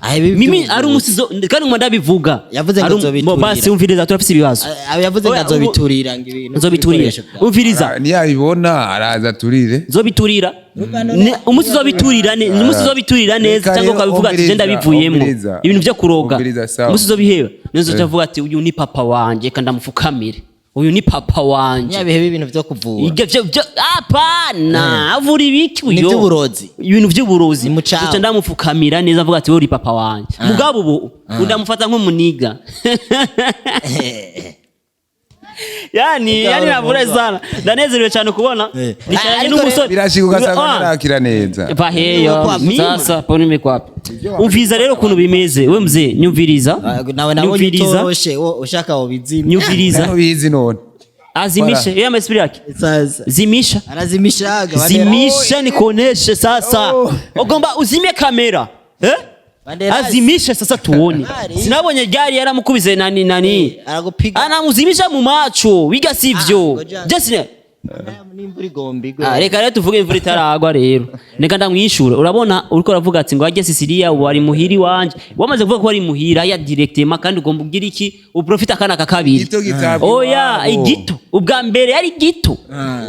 Ahebe Mimi iby'ubuvuzi. ari umusi kandi nguma ndabivuga. Yavuze ngo Ari nzobiturira. Basi umviriza, turafise ibibazo. Ah, yavuze ngo Oya, azobiturira ngo ibintu Nzobiturira. by'ibikoresho byawe. Umviriza. Niyabibona araza turire. Nzobiturira. Umunsi uzobiturira umunsi uzobiturira neza Reka cyangwa rero ukabivuga ati je umviriza, ndabivuyemo. umviriza. Ibintu byo kuroga. Umviriza, sawa. Umunsi uzobiheba. Nizo uzoca ati uyu ni papa wanje, kandi ndamufukamire. Uyu ni papa wanje. Ntiyabihebe ibintu byo kuvura. Ibyo byo apana avura ibiki uyo. Ni iby'uburozi. Ibintu by'uburozi. Ni mu cawo. Uca ndamufukamira neza avuga ati wowe uri papa wanje. Mugabo ubu ndamufata nk'umuniga. Yani navura sana. Ndanezerewe cyane kubona. Nicaranye Ariko n'umusore. Birashika ugasanga Ah. ntarakira neza. Paheyo Mimi. sasa poni mikwapi. Umviriza rero ukuntu bimeze. We mzee nyumviriza. Ah, nawe nabonye Nyumviriza. utoroshe wo ushaka wobizimya. Nyumviriza. Ntubizi none. Azimishe. Yeye amespiri yake. Sasa Zimisha. arazimishaga. Zimisha nikuoneshe sasa. Oh. Ugomba uzime kamera. Eh? Banderas. Azimishe sasa tuone. Ari. Sinabonye gari yaramukubise nani nani. Aragupiga. Anamuzimisha mu macho. Wiga sivyo. Ah, ngoja. Just N'imvura igomba igwe. Ah, reka rero tuvuge imvura itaragwa rero. Reka ndamwishura. Urabona uriko uravuga ati ngo ajye Sicilia ubu ari muhiri wanje. Wamaze kuvuga ko ari muhira ya directement kandi ugomba ugira iki? Uprofita akana kakabiri. Igito gitabwa Oya, iwabo. igito. Ubwa mbere yari gito.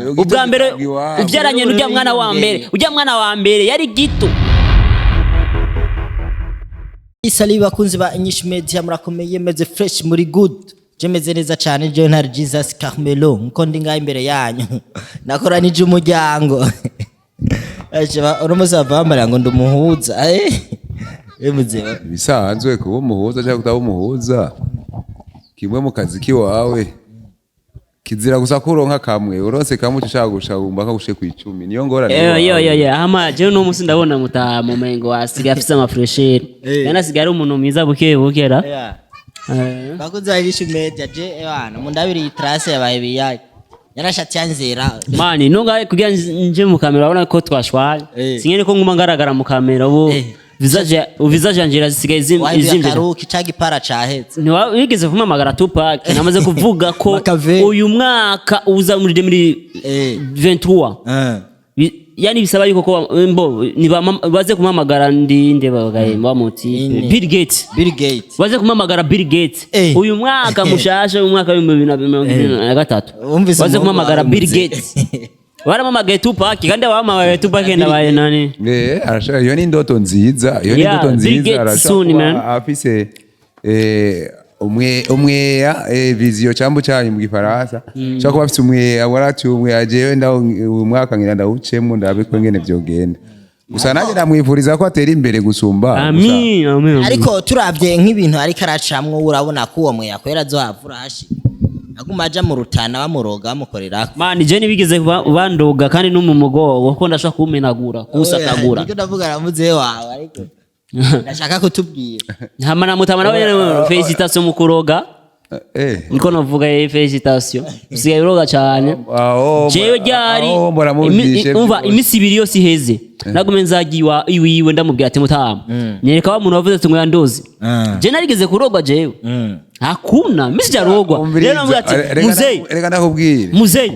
Igito Ubwa mbere gitabwa iwabo. ubyaranye n'ujya mwana wa mbere. Ujya mwana wa mbere yari gito. Salut bakunzi ba English Media, murakomeye, meze fresh, muri good. Je meze neza cyane, je ntari Jesus Carmelo nkuko ndi ngaho imbere yanyu. Nakoranije umuryango. Aje uno munsi bava ngo ndumuhuza. Muze. Ibisanzwe kuba umuhuza cyangwa kutaba umuhuza, kimwe mu kazi kiwawe kizira gusa ko uronka kamwe, uronse kamwe uca ushaka gushaka kagushe ku 10, niyo ngorane. Yo yo iwawe. yo yo, ama je no musi ndabona muta mumengo asigaye afise ama fraîcheur. Yana asigaye ari umuntu mwiza buke bukera. Yeah. Eh. Bakunzi ba English Media, je ebana mundabiri iyi trace yabaye biyaye. Yarashatse yanzera. Mani nunga kugira nje mu kamera urabona ko twashwaye. Sinkene ko nguma ngaragara mu kamera ubu. Visage yanje irasigaye Wahinduye izimvye. akaruki ca gipara cahetse. Ntiwigeze kumamagara Tupac, namaze kuvuga ko Makaveli. uyu mwaka uza muri 2023. Yani bisaba yuko ko mbo niba baze kumamagara ndi nde bagahemba muti Ine. Bill Gates. Bill Gates. Baze kumamagara Bill Gates. Uyu mwaka mushasha, uyu mwaka wa 2023. Wumvise Baze umuhungu kumamagara wawe Bill muze. Gates. Baramamagaye Tupac kandi abamamagaye Tupac ndabaye nani. Arashaka, iyo ni indoto nziza, iyo ni Yeah, indoto Bill nziza. Gates Arashaka soon, kuba man. afise umweya, vision cyangwa cyanyu mu Gifaransa. Ashaka kuba afise umweya, warati umweya, jewe ndawo uyu mwaka ngira ndawucemwo ndabe ko ngene vyogenda. Gusa nanjye ndamwifuriza ko atera imbere gusumba gusa. Amin, amin, amin. Ariko turavye nk'ibintu ariko aracamwo, urabona ko uwo mweya kwera azohava urahashi aguma aja mu Rutana bamuroga bamukorerako. Mani je nibigeze bandoga kandi no mu mugongo kuko ndashaka kuwumenagura, kuwusatagura. Niko ndavuga na muzehe wawe, ariko ndashaka kutubwira. Hama na mutama nawe nyene félicitations mu kuroga. Niko navuga, félicitations, usigaye uroga cyane. Aho Jewe ryari aho muramuvyishe umva vyose. Imisi 2 yose iheze nagume nzagiwa iwiwe ndamubwira ati mutama nyereka wa muntu wavuze ati ngo yandoze. Je narigeze kurogwa jewe, hakuna mimi sijarogwa. Umviriza, Rero namubwira ati reka muzee, reka ndakubwire. Muzee,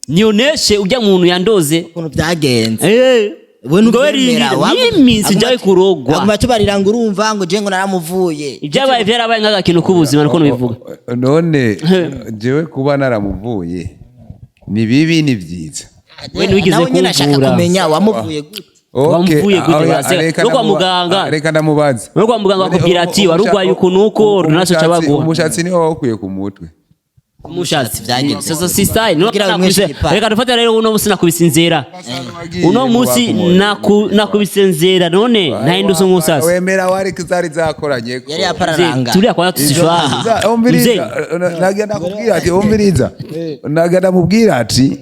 nioneshe ujya muntu yandoze. Ukuntu byagenze. We We ngo ntubyemera, rindira mimi sijaye kurogwa. Aguma tubarira ngo urumva ngo je ngo naramuvuye. Ibyabaye byarabaye nk'agakino k'ubuzima, niko nubivuga. None jewe kuba naramuvuye ni bibi ni byiza? We ntiwigeze Nawe nyine ashaka kumvura. kumenya wamuvuye gute. Okay, Wamuvuye gute oya, base? reka No kwa muganga. Reka ndamubaza. No kwa muganga bakubwira ati wari urwaye uku nuko ordonnance cabaguha. Umushatsi niwo wawukuye ku mutwe. Umushatsi Vyagenze. Sasa si style no Kugira nakubise. bimwishe igipara. Reka dufate rero uno musi nakubise inzera. Uno musi nakubise inzera none nahindutse umusasi. Wemera wari zari zakoranye ko. Yari yapararanga. Tulia kwanza tusishwana. Umviriza, Mzee, nagenda kubwira ati umviriza, nagenda mubwira ati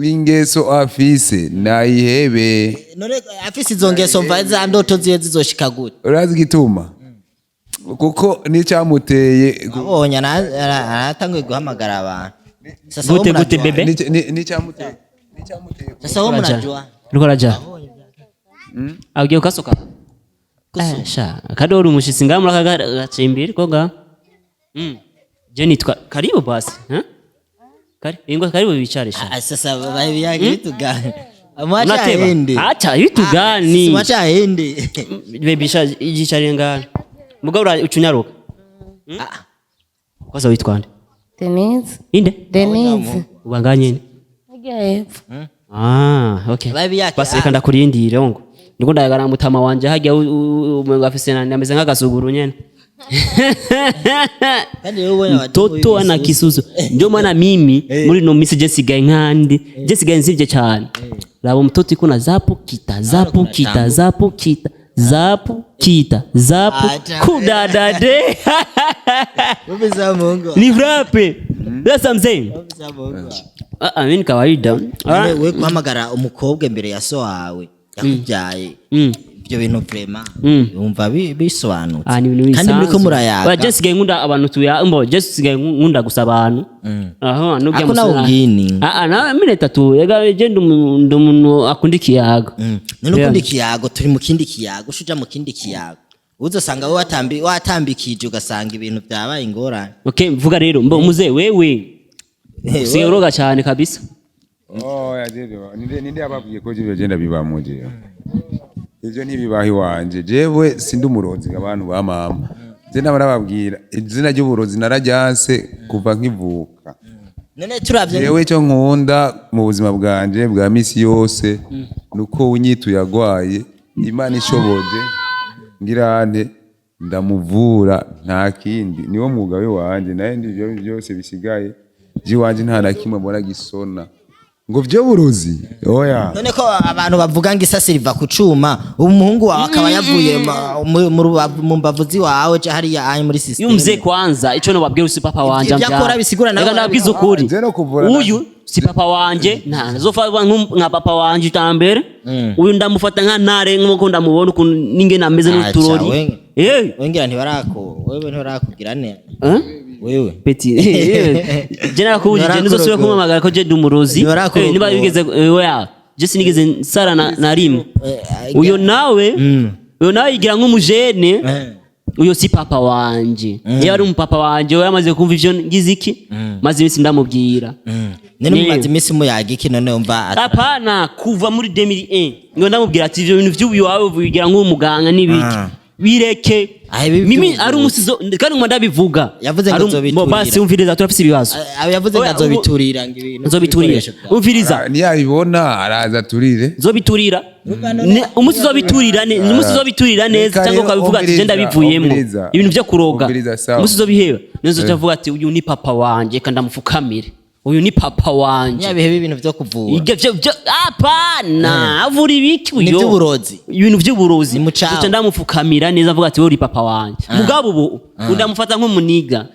ingeso afise nayihebe. None afise izo ngeso mva za ndoto ziwe zizoshika gute? Urazi igituma? Kuko n'icyamuteye Abonye aratanguye guhamagara abantu. Sasa Gute, wo gute, mnajua. bebe? N'icyamuteye Sasa wo Raja. mnajua. Uriko raja. Agiye ukasoka. Sha, kandi uri umushitsi ngaha muri aka gacimbiri koga. Je nitwa karibu basi, eh? Kari, ingo karibu bicare sha. Ah, sasa babiyaga bituga. Mwacha Unateba. aende. Acha vitu gani? Mwacha aende. Baby sha ijicare ngana. Mugabo ucunyaruka. Kwanza witwa nde? Denise. Inde? Denise. Ubanganye nyene. Harya hepfo. Ah, okay. Baby yake, Basi ah. reka ndakurindire ngo. Ndiko ndayagara mutama wanje hajya umengo afise nani ameze nk'agasuguru nyene. Kandi wewe ubona watu Mtoto ana kisusu. Ndio maana mimi muri no misi je sigaye nkandi. Je sigaye nzivye cyane. Rabo mtoto iko na zapu kita zapu kuna kita tambu. zapu kita zapu kita zapu Acha. kudadade. Wewe Mungu. Ni frappe. Sasa mzee. Wewe Mungu. Ah, ah, mimi ni kawaida. Ah, Wewe guhamagara umukobwa imbere ya so wawe yakubyaye. Ibyo bintu vraiment wumva bisobanutse. Ah, ni ibintu Kandi muriko bisanzwe. murayaga. Oya, je sigaye nkunda abantu tuya mbo je sigaye nkunda gusa abantu. Aha, nubwo Ako nawe ubwini. Ah, ah, nawe mimi tatu. Ega je ndi umuntu akunda ikiyago. None ukundi kiyago turi mu kindi kiyago ushuja mu kindi kiyago uzosanga wowe watambikije ugasanga ibintu byabaye ingorane. Okay, mvuga rero mbo muze wewe usigaye uroga cyane kabisa. Oh, ya jewe ninde yababwiye ko jewe genda bibamo jewe? Ivyo ntibibaho iwanje. Jewe sindi umurozi abantu ba mama. Je nababwira izina ry'uburozi nararyanse kuva nkivuka. None turavye Jewe icyo nkunda mu buzima bwanje bwa misi yose nuko unyituye agwaye Imana ishoboje ngirante ndamuvura, nta kindi, niwo mwuga we wanje. Naye ndivyo byose bisigaye jiwanje nta na kimwe mbona gisona ngo vyo burozi, oya. None ko abantu bavuga ngo isasi riva ku cuma, umuhungu wawe akaba yavuye mu mbavu ziwawe ca hariya ari muri Iyo mzee system. kwanza ico nobabwira si papa wanje. Ibyo akora bisigura nawe Reka ndababwiza ukuri. Nze no kuvura Uyu si papa wanje, nta nzofa nka papa wanje tambere. Uyu ndamufata nka ntare nkuko ndamubona ukuntu ningene ameze Acha, n'uturori. Eh. Wengira ntibarako wewe ntibarakubwira ne Eh? wewe. Peti. Je narakubujije ntuzosubire kumpamagara ko je ndi umurozi. Ntibarakurogora. Niba bigeze oya. Je sinigeze nsara na rimwe. Uyo nawe uyo nawe yigira nk'umujene. Uyo si papa wanje. Iyo ari umupapa wanje we yamaze kumva ivyo ngize iki maze iminsi ndamubwira. None Ni- mumaze iminsi muyaga iki none wumva Hapana, kuva muri 2001 ngo ndamubwira ati ivyo bintu vy'ubu wawe wigira nk'umuganga n'ibiki bireke. Ah, ibi Mimi vy'ubuvuzi. ari umusizo kandi nguma ndabivuga. Yavuze ngo Ari nzobiturira. basi umviriza turafise ibibazo. Yavuze ngo Oya, azobiturira ngo ibintu nzobiturira. ibikoresho byawe. Umviriza. Niyabibona araza turire. Nzobiturira. Umunsi uzobiturira umunsi uzobiturira neza Reka cyangwa rero, ukabivuga ati je umviriza, ndabivuyemo. umviriza. Ibintu vyo kuroga. Umviriza, sawa. Umunsi uzobiheba nizo uzovuga ati uyu ni papa wanje kandi ndamufukamire. Uyu ni papa wanje. Ntiyabihe ibintu vyo kuvura. Ibyo byo hapana avura ibiki Ni uyo ivy'uburozi. Ibintu by'uburozi. Ni mucawe. Nzoca ndamufukamira neza avuga ati wowe uri papa wanje. Mugabo ubu ndamufata nk'umuniga.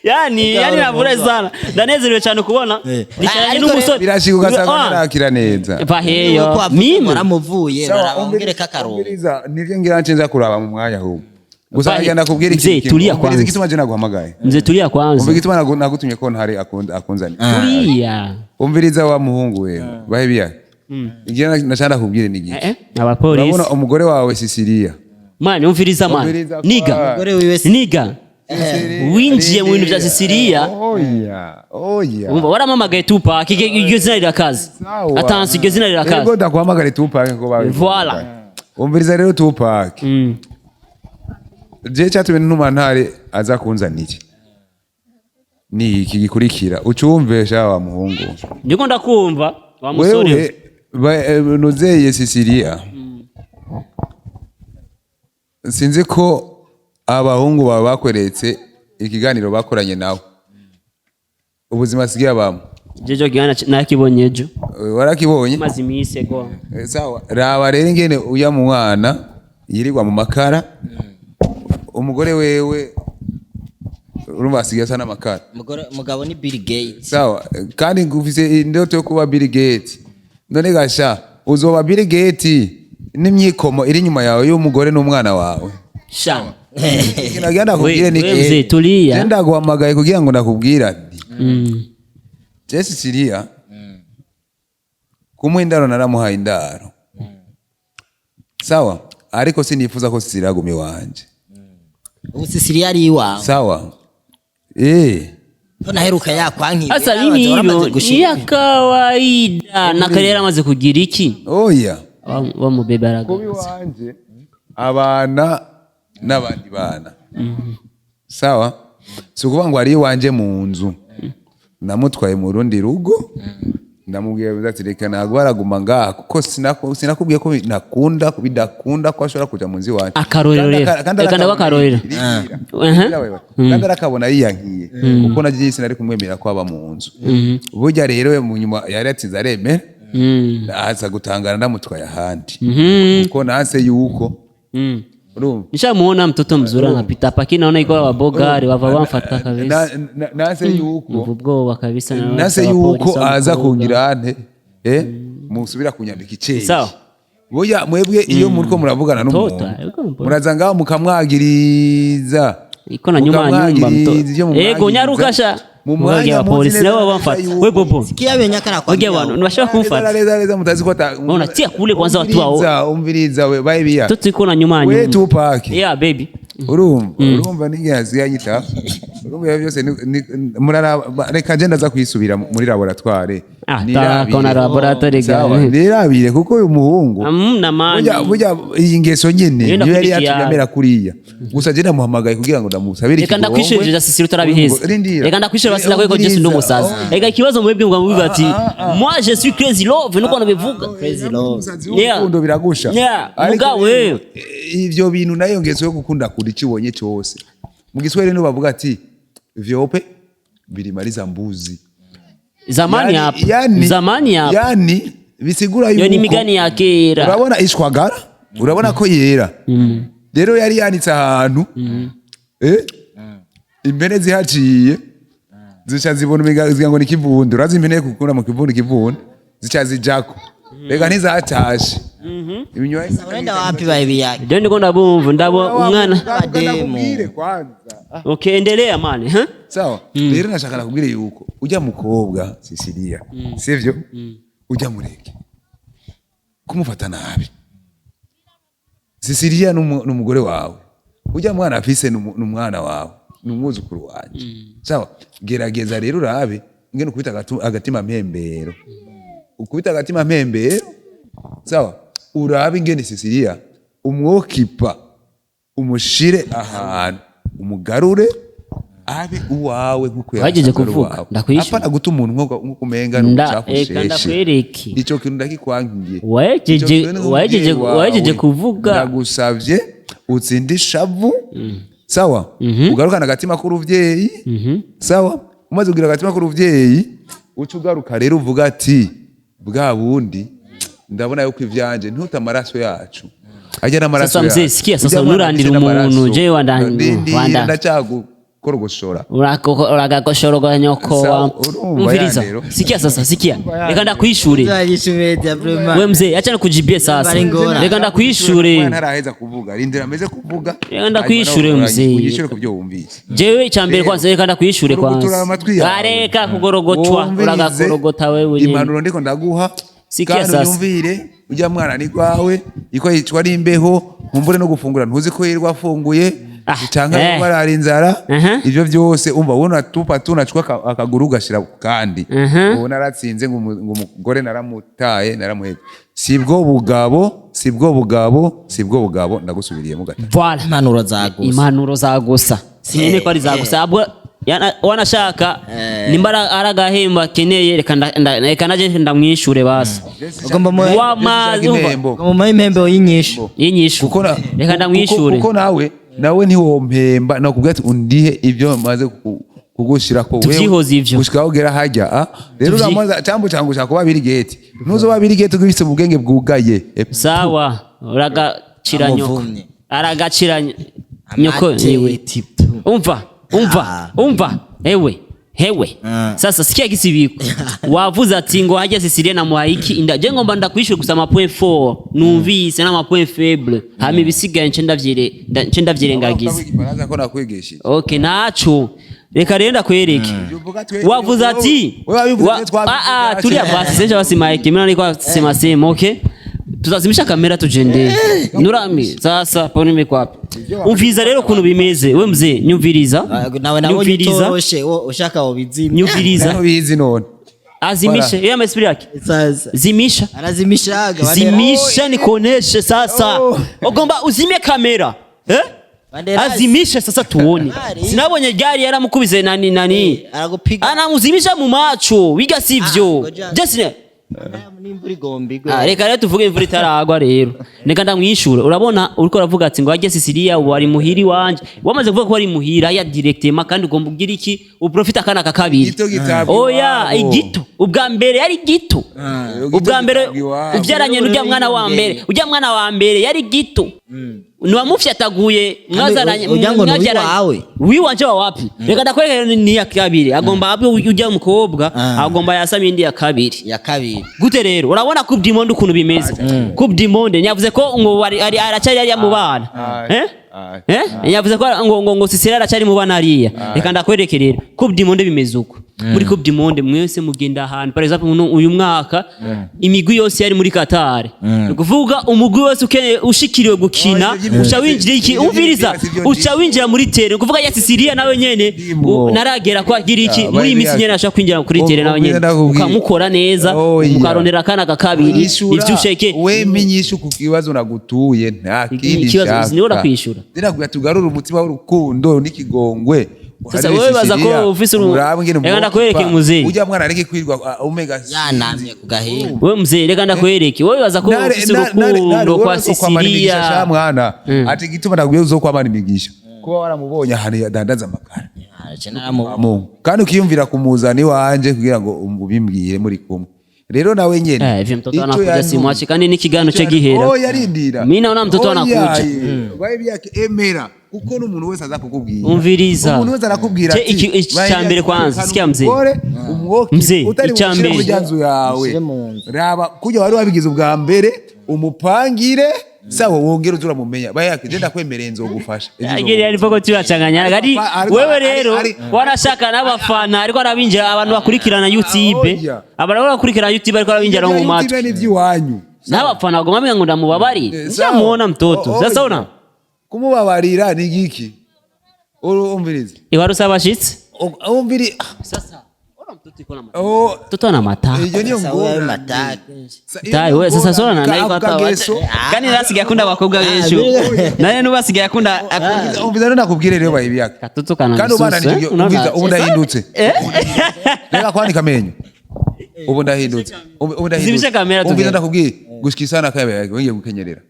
Yani navura sana. Ndanezerewe cyane kubona nicaranye Ariko n'umusore. Birashika ugasanga Ah, ntarakira neza. Vaheyo. Yuko avuga Mimi waramuvuye Sawa, barabongereka akarongo. umviriza, nivyo ngira nce nza kuraba mu mwanya ahubwo. Gusa Bahe- nagira ndakubwira Mzee, ikintu. tulia Umviriza kwanza. igituma je naguhamagaye. Mzee tulia kwanza. Umva igituma nagutumye ko ntari akunzaniye. Tulia. Umviriza wa muhungu wewe. Bahe biya. Igihe nashaka ndakubwire ni igiki. Abapolisi. Urabona umugore wawe Sicilia. Mani umviriza mani. Umviriza kwa- Niga. Umugore wiwe si- Niga. Winjiye mu bintu vya Sicilia. Oya, oya. Umva waramamagaye Tupac iryo zina rirakaze. Sawa. Atansi iryo zina rirakaze. Ego ndaguhamagare Tupac ko bawe. Voilà. Umviriza rero Tupac. Je cyatumye ntuma ntare aza kunzanira. Ni iki gikurikira ucumve sha wa muhungu. Ndiko ndakumva wa musore. Wewe nuzeye Sicilia. Sinzi ko abahungu bawe bakweretse ikiganiro bakoranye nawe. Ubuzima asigaye abamo. Jejo gihana nakibonye ejo. Warakibonye? Maze iminsi ego. Sawa. Raba rero ingene uya mu mwana yirirwa mu makara. Umugore wewe urumva asigaye asa n'amakara. Mugabo ni Bill Gates. Sawa. Kandi ngufise indoto yo kuba Bill Gates. None gasha uzoba Bill Gates n'imyikomo iri inyuma yawe y'umugore n'umwana wawe. Sha. Ikintu nagira ndakubwire ni We- we mzee, tulia. Je ndaguhamagaye kugira ngo ndakubwire nti Je Sicilia kumuha indaro naramuhaye indaro. Sawa, ariko sinifuza ko Sicilia aguma iwanje. Ubu Sicilia ari iwawe. Sawa. Naheruka yakwankiye. Sasa mimi hivyo ni ya kawaida, na kare yaramaze kugira iki? Oya. Wamubebe Kuba aragaza. iwanje abana n'abandi bana, sawa, si ukuvuga ngo ari iwanje mu nzu. Namutwaye mu rundi rugo, ndamubwira ati: "Reka, ntabwo baraguma ngaha, kuko sinakubwiye ko nakunda bidakunda ko ashobora kuja mu nzu iwanje." Akarorero Kandi rero. kandi Reka ndaguha arakabona akarorero. Rindira. Kandi arakabona yiyankiye, kuko nagiye sinari kumwemera ko aba mu nzu. Burya rero mu nyuma yari yatsinze, aremera, aza gutangara ndamutwaye ahandi, kuko nanse yuko urumva. Nishamuona mtoto mzuri anapita hapa, lakini naona iko wabogari wava wamfata kabisa. Nanse yuko Numva ubwoba kabisa na nase abapolisi yuko aza b'abakobwa. kungira ante musubira kunyambika icyeyi. Sawa. Burya mwebwe iyo muriko muravugana n'umuntu, Tota, ego mbona. muraza ngaho mukamwagiriza. Iko na nyuma ya nyumba Mukamwagiriza mtoto. ivyo mumwagiriza. Ego nyaruka sha. Mu mwanya Mwage abapolisi muzi nabo neza bamfata. yuko- We bobo. Kiyabenya Wage karakwambia. abantu ntibashobora kumfata. Neza neza mutazi ko ata Unatia kule kwanza watu wao. Umviriza, umviriza we bayibiya. Mtoto iko na nyuma ya We nyumba. Tupac. Yeah baby. Urumva n'ingenzi yanyita, urumva ibyo byose muraraba. Reka nje ndaza kwisubira muri laboratoire. Ah, Nirabire. ta kona laboratoire Sawa, gani. nirabire, kuko uyu muhungu Amna mani. burya iyi ngeso nyene Niyo niyo yari ndakurikiye. yatumye amera kuriya. Gusa je ndamuhamagaye kugira ngo ndamusabire Reka ndakwishurije ikigongwe. sisi utarabiheza. Rindira. Reka ndakwishurije basi, ndakwereka ko Jesu ndi umusazi. Reka ikibazo mwebwe ngo mubivuga ati moi je suis crazy love, nuko nabivuga. Crazy love. Umusazi w'urukundo Yeah. biragusha. Yeah, Ariko mugabo rero, wewe. ivyo bintu nayo ngeso yo gukunda kunda icyo ubonye cyose, mu Giswahili niho bavuga ati: "Vyeupe vilimaliza mbuzi." Zamani hapa. Zamani hapa. Yani bisigura Yo ni yuko migani ya kera. urabona ishwagara, urabona ko yera. Rero yari yanitse ahantu, impene zihaciye zica zibona umenga zigira ngo ni ikivundu. Urazi impene gukura mu kivundu, ikivundu zica zijako, reka ntizatashe ibinywa. Unaenda wapi baby yake? Ndio niko ndabumva ndabo umwana. Ndakubwire kwanza. Okay, endelea mani, huh? Sawa, rero nashaka nakubwire yuko ujya mukobwa Cecilia, sivyo, ujya mureke kumufata nabi. Cecilia n'umugore wawe, ujya mwana afise n'umwana wawe, n'umwuzukuru wanje. Sawa, gerageza rero urabe ngene ukubita agatima mpembero, ukubita agatima mpembero. Sawa, urabe ingene Cecilia umwokipa, umushire ahantu, umugarure abe uwawe nkuko Wahejeje yasanzwe ari kuvuga, uwawe. ndakwishyura. Apana guta umuntu nkuko umenga Nda ni eka ndakwereke. ico kintu ndakikwankiye. Wahejeje- Ico kintu wahejeje- nk'umuvyeyi wawe, wahejeje kuvuga. Ndagusavye utsinde ishavu, sawa, ugarukane agatima k'uruvyeyi. Sawa, umaze kugira agatima k'uruvyeyi, uca ugaruka rero uvuga ati: "Bwa bundi ndabona yuko ivyanje ntuta amaraso yacu ajya n'amaraso Sasa mzee, yacu." sikia sasa, Ujya mwana nurandira afise n'amaraso. umuntu, jewe Ndindira, ndacagukorogoshora. Uragakoshoroga nyoko. Sawa, Wa urumva umviriza. ya rero. Sikia sasa, sikia, reka ndakwishure. Inyishu Media vraiment. We mzee, acha nikujibie sasa. Bari ngora. Reka ndakwishure. Mwana ntaraheza kuvuga, rindira ameze kuvuga. Reka ndakwishure, Hanyuma mzee. unyishure ku byo wumvise. Jewe icambere kwanza, reka ndakwishure Kurugutura kwanza. amatwi yawe. Areka kugorogotwa. Wumvirize Uragakorogota wewe nyene. impanuro ndiko ndaguha. Sikia Kandi sasa. unyumvire, ujya mwana ni gwawe, iko yicwa n'imbeho, nkumbure no gufungura ntuzi ko yirirwa afunguye, Ah, canke arara inzara. Ivyo vyose umva, wowe unatupa tu, unachukua akaguru ugashira ku kandi. Ubu naratsinze ngo ngo umugore naramutaye, naramuhebye. Sibwo bugabo, sibwo bugabo, sibwo bugabo. Ndagusubiriyemo gatatu. Voilà. Impanuro zagusa. Impanuro za gusa, sinene ko ari za gusa abwo wanashaka nimba ari agahembo akeneye, reka reka naje ndamwishure basi. Ugomba mu Wa mazi, umva. Impembo. Ugomba mu impembe y'inyishu. Y'inyishu. Kuko Reka ndamwishure. kuko nawe ntiwompemba, nakubwira ati undihe ibyo maze kugushirako wewe. Tuvyihoze ivyo. Gushika aho ugera hajya, ah rero uramuza cyangwa cyangwa ushaka kuba Bill Gates, ntuzoba Bill Gates ugifise mu bwenge bwugaye. Sawa, uragacira nyoko. Amuvumye. Aragacira nyoko Amate iwe. tipu. Umva, umva, umva, ewe hewe. Sasa sikia kisibiko wavuze ati ngo hajya Cecilia namuhaye iki inda. Je ngomba ndakwishyura gusa ama point 4 numvise n'ama point faible, hama ibisigaye nce ndavyire nce ndavyirengagiza. Igifaransa ko nakwigishije. Okay, naco reka rero ndakwereke. Wavuze ati Wewe wabivuze, twabivuze. Ah, ah, tulia basi, senja basi mike mimi niko sema sema. Okay. Tutazimisha kamera tujende. Nurami sasa poni imekwapi? Umviriza rero ukuntu bimeze. We mzee, nyumviriza. Nawe nabonye Nyumviriza. utoroshe, wo ushaka wobizimya. Nyumviriza. Ntubizi none. Azimishe. Yeye amespiri yake. Sasa Zimisha. anazimishaga Zimisha nikuoneshe sasa. Oh. Ugomba uzime kamera. Eh? Banderas. Azimishe sasa tuone. Ari. Sinabonye gari yaramukubise nani nani. Aragupiga. Anamuzimisha mu macho. Wiga sivyo. Ah, ngoja. Just N'imvura igomba igwe. Ah, reka rero tuvuge imvura itaragwa rero. Reka ndamwishure. Urabona uriko uravuga ati ngo ajye Sicilia ubu ari muhiri wanje. Wamaze kuvuga ko ari muhira ya directement, kandi ugomba ugira iki? Uprofita akana ka kabiri. Gito gitabwa Oya, iwabo. igito. Ubwa mbere yari gito. Gito Ubwa mbere gitabwa iwabo. ubyaranye n'ujya mwana wa mbere. Ujya mwana wa mbere yari gito. Niwamufyataguye mwazaranye. Ujya ngo ni mwabyaranye. uwiwawe. Wiwanje wa wapi? Reka ndakwereka ni ya kabiri. Agomba abe ujya mukobwa, agomba yasamye indi ya kabiri. Ya kabiri. Gute rero urabona Coupe du Monde ukuntu bimeze. Coupe du Monde yavuze ko ngo aracyari hariya mu bana. Ah, Eh? ah, Eh, yavuze ko ngo Sicilia aracyari mu bana hariya. Reka ndakwereke rero Coupe du Monde bimeze uko. Muri Coupe du Monde mwese mugenda ahantu, par exemple uyu mwaka imigwi yose yari muri Qatar, ni ukuvuga umugwi wose ukeneye ushikiriwe gukina Oh, ivyo uca winjira iki, ivyo umviriza, vy'imipira sivyo. uca winjira muri terrain. Ni ukuvuga ya Sicilia nawe nyene Ndimo. naragera ko agira iki Ah, muri iyi minsi bari nyene ashaka kwinjira kuri terrain nawe nyene, Ndakubwira. ukamukora neza, Oya. mukarondera akana ka kabiri. Yishura, Ivyo usheke. wemye inyishu ku kibazo nagutuye, nta kindi Ikibazo nshaka. niwe urakwishura. Ndakubwira tugarure umutima w'urukundo n'ikigongwe. Sasa wewe baza ko ufise Reka ndakwereke muzee. Ujya mwana areke kwirwa omega. Yanamye ku gahinga. Wewe mzee, reka ndakwereke. Wewe baza ko ufise urukundo kwa Sicilia. Mwana Mm. ati gituma ndakubwiye uzokwamana imigisha kuba waramubonye ahantu yadandaza amakara. Ah, naramu- Mungu. Kandi ukiyumvira kumuzana iwanje kugira ngo ubimbwire muri kumwe rero nawe nyene. Eh, hivi mtoto Ico anakuja simwache, kandi n'ikiganiro ico cye gihera. Oh, yarindira. Mimi naona mtoto Oya, anakuja. bae byake emera kuko n'umuntu wese aza kukubwira. Umviriza. Umuntu wese arakubwira Je, ati iki bae cya mbere byake kwanza, ukana sikia mzee. umugore, umwoke, Mzee, utari icya bushire mbere. muri rya nzu yawe. Ushyire mu nzu. Raba kujya wari wabigize ubwa mbere umupangire sawa, wongere uze uramumenya. Bae yake je ndakwemereye nzogufasha. Ejo Agiri ariko tuyachanganya ari wewe rero wanashaka n'abafana ariko arabinjira abantu bakurikirana YouTube. Oya. Abantu bakurikirana YouTube ariko arabinjira mu matwi. YouTube ni iby'iwanyu. N'abafana bagomba bamenya ngo ndamubabari. Eh, sawa. Nzamuona mtoto. Oh, Sasa oya. una Kumubabarira ni igiki? Urumviriza. iwarusa abashitsi. Umviri. Sasa ona mtoto iko na matako. Oh, Mtoto ana matako. iyo niyo Sasa wewe ngorane. matako. Sa- iyo Tai niyo we sasa ngorane. sona na Ka- iko kageso. kandi nasigaye akunda abakobwa benshi. Naye nubasigaye akunda Umviza rero nakubwire rero bayibi yake. katoto kana Kandi ubana misusu, nijye eh? Unaona? umviza ubu ndahindutse. Eh? Reka kwanika amenyo. Ubu ndahindutse. Ubu ndahindutse. Zimisha kamera Umviza tugende. ndakubwiye gushika isana kabe yake wongeye gukenyerera.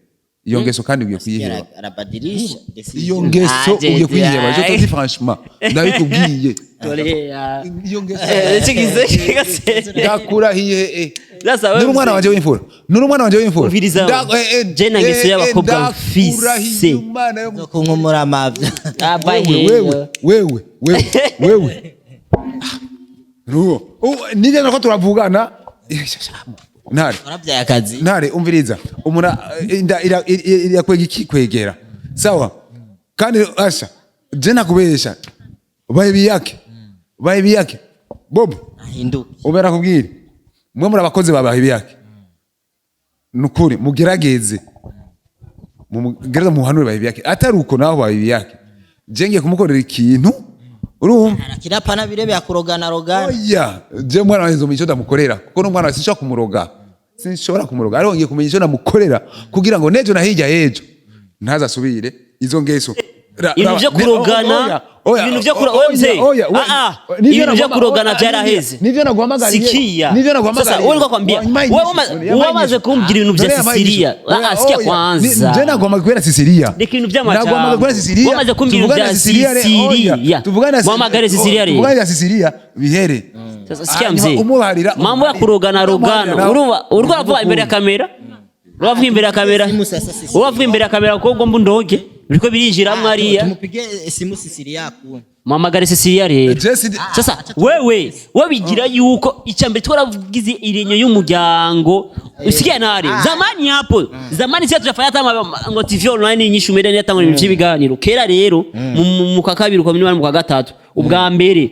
Iyo ngeso kandi ugiye kuyiheba. Arabadilisha. Iyo ngeso Ah, ugiye kuyiheba. Je te je- dis franchement. Ndabikubwiye. Torea. Iyo ngeso. Eh, chikize chikase. Ndakurahiye eh. Sasa wewe Nuri umwana wanje w'imfura. Nuri umwana wanje w'imfura. Umviriza. Nda- Je na ngeso y'abakobwa mfise. ndakurahiye umwana yo mu- Kunkumura amavyo. Aba wewe wewe wewe wewe wewe ruo nivyo nako turavugana ntare. Warabyaye akazi. Ntare umviriza umuntu inda irakwega iki kwegera sawa kandi asha je nakubesha baby yake baby yake bob. Ahinduke. Ubera kubwira mwe muri abakozi ba baby yake nukuri mugerageze mugerageze muhanure baby yake atari uko naho baby yake je ngiye kumukorera ikintu urumva. Arakirapa birebe yakurogana rogana. Oya, je mwana wanjye nzomenya icyo ndamukorera kuko n'umwana wawe sinshobora kumuroga, sinshobora kumuroga ariko ngiye kumenya icyo ndamukorera kugira ngo nejo na hirya y'ejo ntazasubire izo ngeso. Ibintu vyo kurogana, oya, oya, ibintu vyo oya, oya, mzee. oya, oya, Ah, ah, nivyo ibintu vyo kurogana vyaraheze. Nivyo naguhamagariye. Sikia. Nivyo naguhamagariye. Sasa wewe nikakwambia, Wampaye wewe inyishu. wewe wamaze kumbwira ibintu vya None yampaye Sicilia. inyishu. Ah, ah, sikia Oya, kwanza. je naguhamagaye kubera Sicilia. Reka ibintu vy'amajambo. Naguhamagaye kubera Sicilia. Wamaze kumbwira ibintu Tuvugane vya na Sicilia re- oya, Sicilia. tuvugane na Muhamagare Sicilia rero. Tuvugane na Sicilia bihere. Sasa sikia Hanyuma mzee. umubarira Mambo ya kurogana rogana. Urumva uriko uravuga imbere ya kamera. Uravuga imbere ya kamera. Simu sasa Sicilia. Uravuga imbere ya kamera ko ngomba ndonke. Biriko birinjiramwo hariya. Tumupige simu Sicilia ku. Muhamagare Sicilia rero. Jesse Sasa wewe wewe yuko icambere twaravugize irenyo y'umuryango usikia nari zamani hapo zamani sisi tunafanya hata ngo TV online inyishu media ni hata ngo ibiganiro kera rero mu kwa kabiri kwa minani mu kwa gatatu ubwa mbere.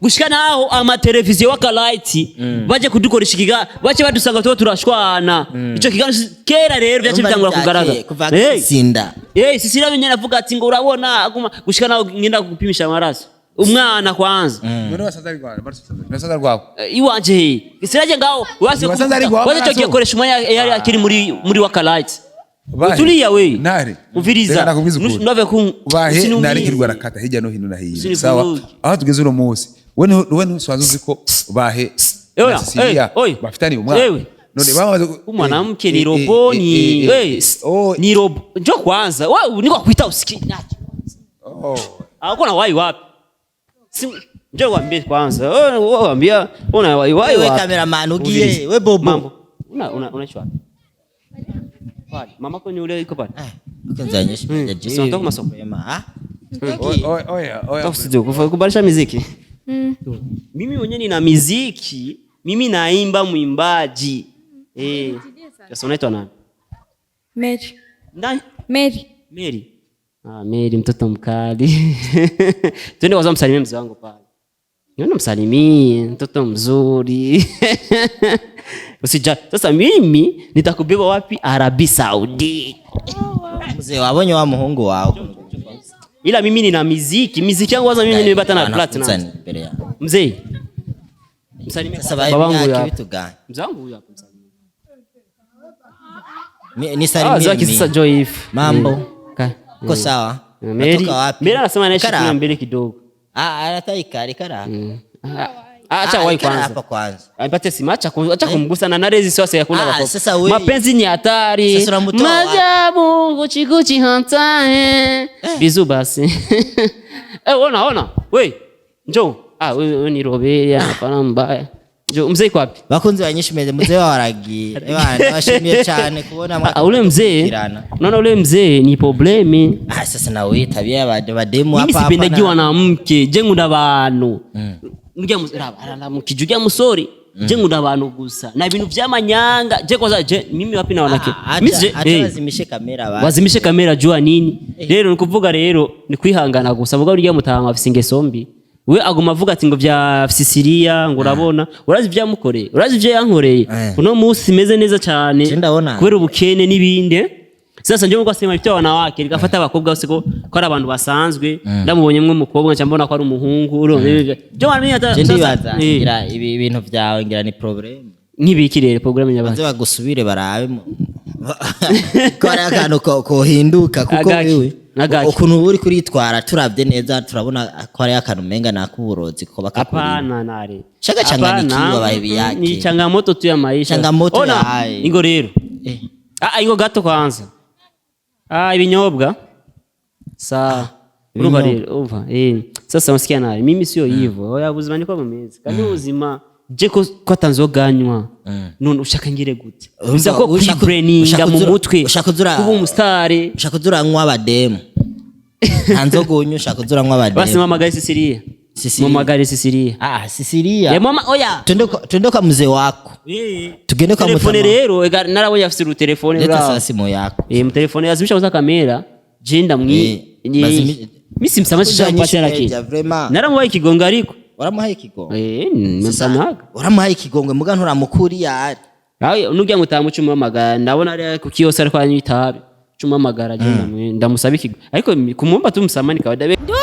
Gushika naho amateleviziyo wakalaiti baje kudukoresha ikiga, bace badusanga tuba turashwana. Ico kiganiro kera rero byace bitangura kugaragara. Kuva Hey. sinda. Eh, sisi rero nyene avuga ati ngo urabona aguma gushika naho ngenda gupimisha amaraso umwana kwanza. None wasanze ari rwawe, wasanze ari rwawe. Iwanje he siraje ngaho wase. Wasanze ari rwawe waze cyo amaraso? giye umwanya yari akiri muri wakalaiti. Bahe. Utulia we. Ntare. Umviriza. Reka nakubwize ukuri. Nove ku Bahe sinumvise. nari kirwa rakata hirya no hino na hino. Sinivuge. Sawa, aho tugeze uno munsi, we ntusanzwe uzi ko bahe Ewe, na Cecilia eh, oi. bafitaniye umwana. Ewe. None bamaze Mwanamke ni robo ni Oh, ni robo njo kwanza wewe niko kuita usiki. Oh. Ako na wai wapi? Si njo waambie kwanza wewe, wewe waambia una wai wai Wewe wapi? cameraman ugiye, Umviriza. we Bobo. Mambo una unaishi wapi pale? Mama ko ni ule iko pale. Ukanzanyesha. Si unatoka masomo? Ah? Oya, oya, oya. Studio kubadilisha miziki. Mimi mwenyewe nina miziki, mimi naimba, mwimbaji. Sasa unaitwa nani? Mary. Nani? Mary. Mary. Ah, Mary mtoto mkali. Twende kwanza msalimie mzee wangu pale. Niona msalimie, mtoto mzuri. Usija. Sasa mimi nitakubeba wapi? Arabi Saudi. Mzee wabonye wa muhungu wawe. Ila mimi nina miziki, miziki yangu kwanza mimi nimepata na platinum. Anakutsani imbere yawe. Mzee. Msalimie Sasa baba wangu huyu bahe hapa. vitu gani? Mzee wangu huyu hapa msalimie. Nisalimie Zaki mimi. sasa Joyif. Mambo. Ka. Uko sawa? Mary. Natoka wapi? Mary anasema anaishi Kara kule hapa. mbele kidogo. Ah, anataka ikara. Ah, acha wai ikara kwanza. hapa kwanza. Aipate simu, acha acha kumgusa na narezi sio yakunda Ah, bakobwa. sasa we- Mapenzi ni hatari. Sasa unamtoa wapi? Majabu guchi guchi hantae. Bizu basi. Ona ona. We. Njoo. Ah, wewe ni Roberia, hapana mbaya. Njoo, mzee iko wapi? Bakunzi banyishimiye mzee wawe aragiye. Ebana ndabashimiye cyane kubona Ah, ule mzee. mwakurikirana. Unaona ule mzee ni problemi. Ah, sasa nawe tabia y'abade bademu Mimi hapa hapa. sipendagi wanamke, je ngunda abantu. Mujya aramukije ujya musori. Je ngunda abantu gusa. Na ibintu vy'amanyanga. Je kwanza je mimi wapi na wanake? Mimi Acha eh. bazimishe kamera ba. Wazimishe kamera jua nini? Rero nikuvuga rero ni kwihangana gusa vuga urya mutama afise ingeso mbi. We aguma avuga ati ngo vya Sicilia ngo urabona urazi vyamukoreye, urazi ivyo yankoreye. Uno munsi meze neza cyane Je ndabona. kubera ubukene n'ibindi. Sasa nje ngo asema ibyo wanawake rigafata abakobwa bose ko ari abantu basanzwe, ndamubonye mwe umukobwa nca mbona ko ari umuhungu urumva byo wamenye ata. Je Sasa, ndibaza ngira ibi bintu byawe ngira ni problem. Nk'ibiki rero programme nyabazi? Baze bagusubire barabe ko hari akantu kohinduka kuko Agaki. wewe Agaki. ukuntu uba uri kuritwara turavye neza turabona ko hari akantu umenga nakuburozi ko bakakurima. Hapana nare. Shaka changanikiwa Hapana. baby yake. Ni changamoto tu ya maisha. Changamoto Ona, ya hai. Ingo rero. Ah, ingo gato kwanza. Ah, ibinyobwa. Sawa. Urumva rero, umva. Sasa unasikia nare. Mimi sio hivyo. Oya ubuzima niko bumeze. Kandi ubuzima je ko atanzoganywa. None ushaka ngire gute? Urumva, Uza ko kwibraininga mu mutwe. Ushaka kuzura- Kuba umusitari. Ushaka kuzuranywa abademu nta nzoga unywa, ushaka kuzuranywa Basi abademu. mama Sisilia. Sisilia. Mama Sisilia. Ah, Sisilia. Ya mama oya. Twende kwa mzee wako. Tugende kwa Telefone mutama. rero ega narabonye afise urutelefone Leta ruraho. sasa simu yako. Mtelefone yazimisha kwanza kamera je ndamwi mimi simsamashisha Kuja mpatia nyinshi lakini media, vraiment. naramubaye ikigongo ariko Waramuhaye ikigongwe. nimemsanaga. Waramuhaye ikigongwe muga nturamukuriya ari. Ayo nujya ngo utamuca umuhamagara ndabona ari ku kiyose ariko anywa itabi cuma amagara je ndamusaba ikigo ariko kumwomba tumusamani kawaida. Ndiho